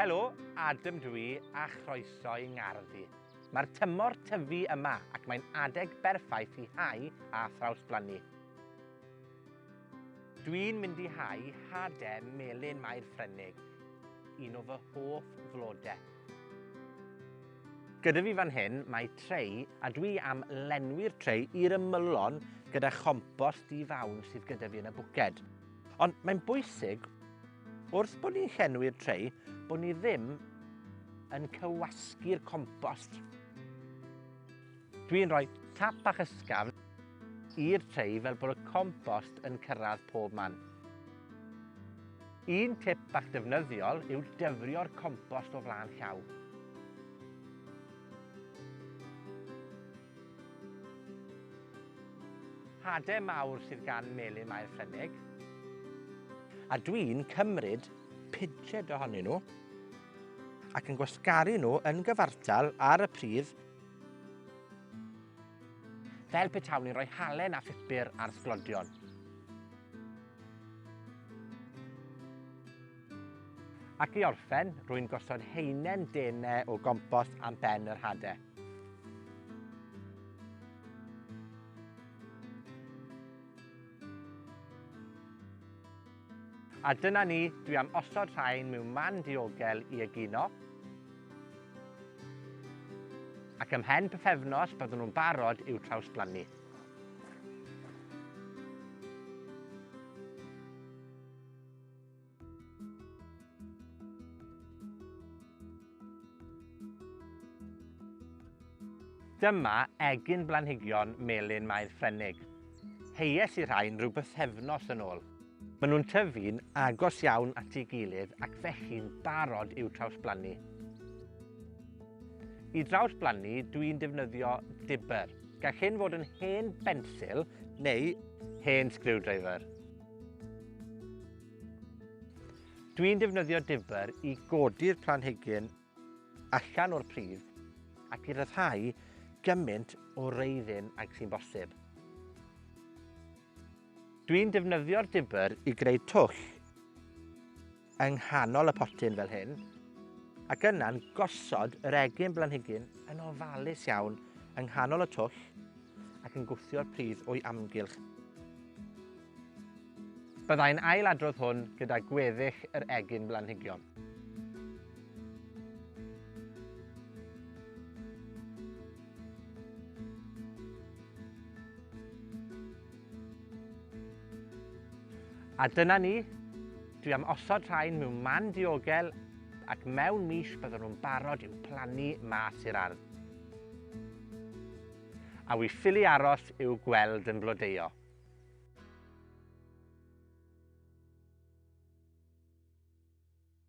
Helo, Adam dw i, a chroeso i ngardd i. Mae'r tymor tyfu yma ac mae'n adeg berffaith i hau a thrawsblannu. Dwi'n mynd i hau hade melyn Mair Ffrenig, un o fy hoff flode. Gyda fi fan hyn mae trei, a dwi am lenwi'r trei i'r ymylon gyda chompost di-fawn sydd gyda fi yn y bwced. Ond mae'n bwysig, wrth bod ni'n llenwi'r trei, bod ni ddim yn cywasgu'r compost. Dwi'n rhoi tap bach ysgafn i'r trei fel bod y compost yn cyrraedd pob man. Un tip bach defnyddiol yw dyfrio'r compost o flaen llaw. Hade mawr sydd gan Melyn Mair Ffrenig. A dwi'n cymryd pidged ohonyn nhw ac yn gwasgaru nhw yn gyfartal ar y pridd fel petawn ni'n rhoi halen a phupur ar sglodion. Ac i orffen, rwy'n gosod haenen dene o gompost am ben yr hade. A dyna ni, dwi am osod rhain mewn man diogel i egino. Ac ymhen pythefnos byddwn nhw'n barod i'w trawsblannu. Dyma egin blanhigion melyn Mair Ffrenig. Heies i rhain rhyw bythefnos yn ôl. Maen nhw'n tyfu'n agos iawn at ei gilydd ac felly'n barod i'w trawsblannu. I drawsblannu, dwi'n defnyddio dibber. Gall hyn fod yn hen bensil neu hen screwdriver. Dwi'n defnyddio dibber i godi'r planhigyn allan o'r pridd ac i ryddhau gymaint o reiddyn ag sy'n bosib. Dwi'n defnyddio'r dibber i greu twll yng nghanol y potyn fel hyn, ac yna'n gosod yr egin blanhigyn yn ofalus iawn yng nghanol y twll ac yn gwthio'r pridd o'i amgylch. Byddai'n ail-adrodd hwn gyda gweddill yr egin blanhigion. A dyna ni, dwi am osod rhain mewn man diogel ac mewn mis byddwn nhw'n barod i'w plannu mas i'r ardd. A wi ffili aros i'w gweld yn blodeuo.